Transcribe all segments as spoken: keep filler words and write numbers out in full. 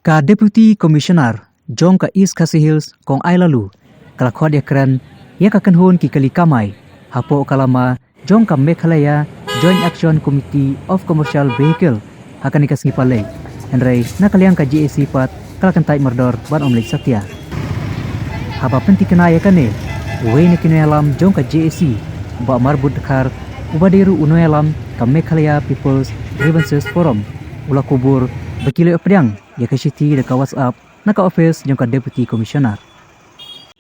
Ka Deputy Commissioner jong ka East Khasi Hills, Kong Ailalu, ka la khot ïakren ïa ka kynhun ki kali kamai hapoh ka lama jong ka Meghalaya Joint Action Committee of Commercial Vehicle ha kane ka sngi Palei. Hynrei na ka liang ka J A C pat ka la kyntait mardor ban ym leit satia. Haba pyntikna ïa kane, uwei na ki nongïalam jong ka J A C, Bah Marbud Dkhar, uba dei ruh u nongïalam ka Meghalaya People's Grievances Forum, u la kubur ba ki la pdiang ïa ka shithi da ka WhatsApp na ka office jong ka Deputy Commissioner.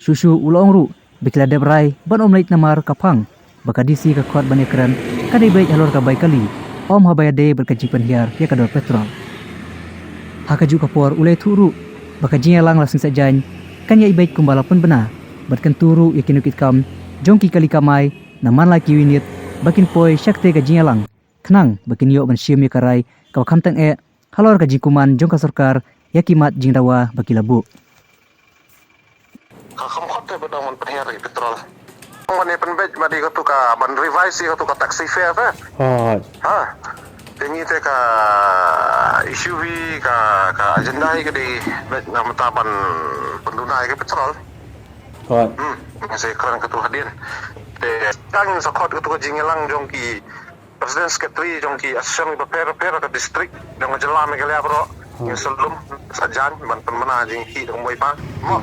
Shuh shuh u la ong ruh ba ki la dep rai ban ym leit namar ka phang ba ka D C ka khot ban ïakren ka dei beit halor ka bai kali, ym haba ïadei bad ka jingpynhiar ïa ka dor petrol. Ha kajuh ka por u la ïathuh ruh ba ka jingïalang la sngewsih jaiñ kan ïaid beit kumba la pynbna bad kyntu ruh ïa ki nongkitkam jong ki kali kamai na man la ki unit ba kin poi sha katei ka jingïalang khnang ba kin ïoh ban shim ïa ka rai kaba kham tang eh halor ka jingkuman jong ka sorkar ïa ki mat jingdawa ba ki la buh. Ka kham khot te ba dang ban pynhiar ïa petrol. Ban ïa pynbeit ba dei katu ka ban revise ïa katu ka taxi fare te. Hooid. Ha. Te ngi te ka issue hi ka ka agenda hi ka dei beit na bynta ban pynduna ïa ka petrol. Hooid. Hmm. Ngi sa ïakren katu hadien. Te tang ngin sa khot katu ka jingïalang jong ki President Secretary jong ki association kiba pher pher ka district jong ka jylla Meghalaya baroh. Ngin sa lum sa jan ban pynbna jingkhih da ka mei pa. Mo.